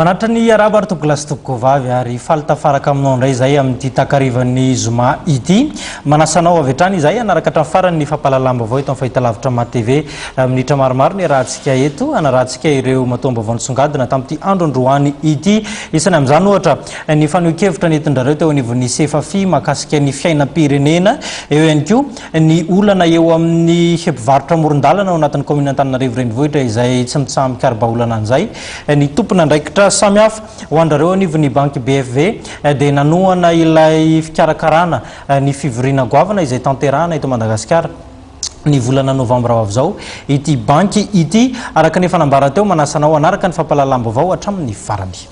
Manatitra ny arahaba ry tompokolahy sy tompokovavy ary faly tafaraka aminao indray izahay amin'ity takarivan'ny zoma ity. Manasa anao avy hatrany izahay hanaraka hatramin'ny farany ny fampahalalam-baovao eto amin'ny fahitalavitra Ma TV. Minitra maromaro ny iarahantsika eto hanarahantsika ireo matoam-baovao nisongadina tamin'ity andro androany ity. Isany amin'izany ohatra ny fanehoan-kevitra nentin-drareo teo anivon'ny Sefafi mahakasika ny fiainam-pirenena. Eo ihany koa ny olana eo amin'ny mpivarotra amoron-dalana ao anatin'ny kaominina Antananarivo Renivohitra izay tsy mitsaha-mikaro-baolana an'izay ny tompon'andraikitra samihafa. Ho an-drareo anivon'ny banky BFV dia nanohana ilay fikarakarana ny fivoriana goavana izay tanterahana eto Madagasikara ny volana novambra ho avy izao ity banky ity. Araka ny efa nambara teo, manasa anao hanaraka ny fampahalalam-baovao hatramin'ny farany.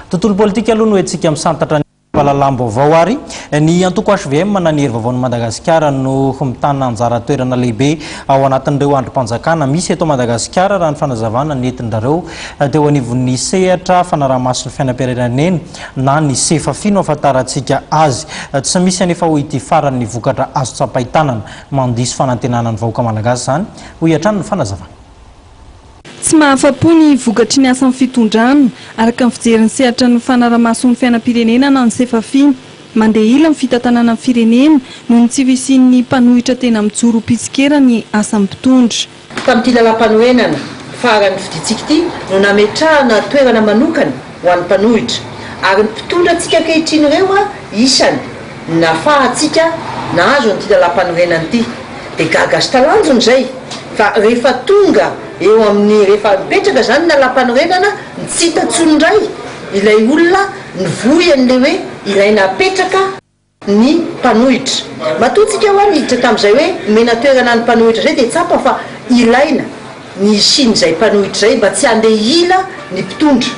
Tontolo politika aloha no entintsika misantatra ny fampahalalam-baovao ary ny antoko HVM na ny Hery Vaovaon'i Madagasikara no mitana anjara toerana lehibe ao anatin'ireo andrim-panjakana misy eto Madagasikara raha ny fanazavana nentin-drareo teo anivon'ny sehatra fanaraha-maso ny fiainam-pirenena na ny Sefafi no ahafantarantsika azy. Tsy misy anefa hoy ity farany ny vokatra azo tsapain-tanana mandiso fanantenana ny vahoaka malagasy izany, hoy hatrany ny fanazavana. Tsy mahafa-po ny vokatry ny asan'ny fitondrana, araka ny fijerin'ny sehatra ny fanara-mason'ny fiainam-pirenena na ny Sefafi. Mandeha ila ny fitantanana ny firenena noho ny tsy fisian'ny mpanohitra tena mijoro ho mpitsikera ny asan'ny mpitondra. Tamin'ity lalàmpanorenana farany nofidintsika ity no nametrahana toerana manokana ho an'ny mpanohitra, ary ny mpitondra antsika ankehitriny ireo isany nafahantsika nahazo an'ity lalàmpanorenana ity. Dia gaga sy talanjona izay fa rehefa tonga eo amin'ny, rehefa mipetraka izany ny lalàmpanorenana, ny tsy hita intsony indray ilay olona nivoy an'ilay hoe ilaina apetraka ny mpanohitra. Matoa tsika hoa niditra tamin'izay hoe omena toerana ny mpanohitra izay dia tsapa fa ilaina ny hisian'izay mpanohitra izay mba tsy handeha hila ny mpitondra.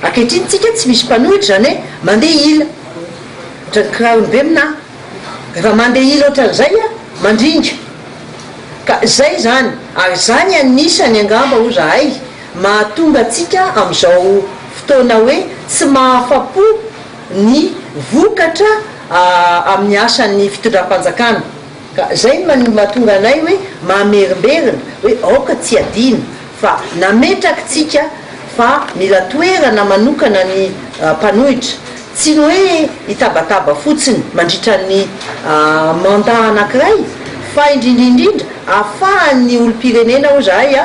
Ankehitriny tsika tsy misy mpanohitra izany hoe mandeha hila. Ohatran'ny kirarony be aminà. Rehefa mandeha hila ohatran'izay mandringa. Ka izay izany, ary izany anisany angamba hoy zahay mahatonga antsika amin'izao fotoana hoe tsy mahafa-po ny vokatra amin'ny asan'ny fitondram-panjakana. Ka izay no mahatonga anay hoe mamerimberina hoe aoka tsy hadino fa nametraky tsika fa mila toerana manokana ny mpanohitra. Tsy ny hoe hitabataba fotsiny mandritra ny mandat anankiray fa indrindra indrindra ahafahan'ny olom-pirenena hoy zahay a,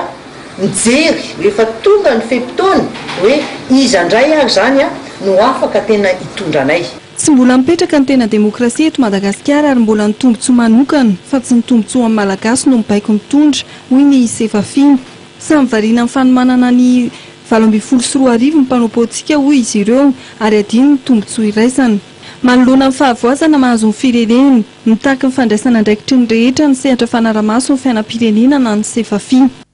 mijery rehefa tonga ny fe-potoana hoe iza indray ary izany no afaka tena hitondra anay. Tsy mbola mipetraka ny tena demokrasia eto Madagasikara ary mbola ny tombontsoa manokana fa tsy ny tombontsoan'ny Malagasy no mibaiko mitondra, hoy ny Sefafina. Samy variana amin'ny fanomanana ny 2018 ny mpanao politika, hoy izy ireo, ary adino ny tombontsoa iraisana. Manoloana ny fahavoazana mahazo ny firenena, mitaky ny fandraisana andraikitry ny rehetra ny sehatra fanaramaso ny fiainam-pirenena na ny Sefafi.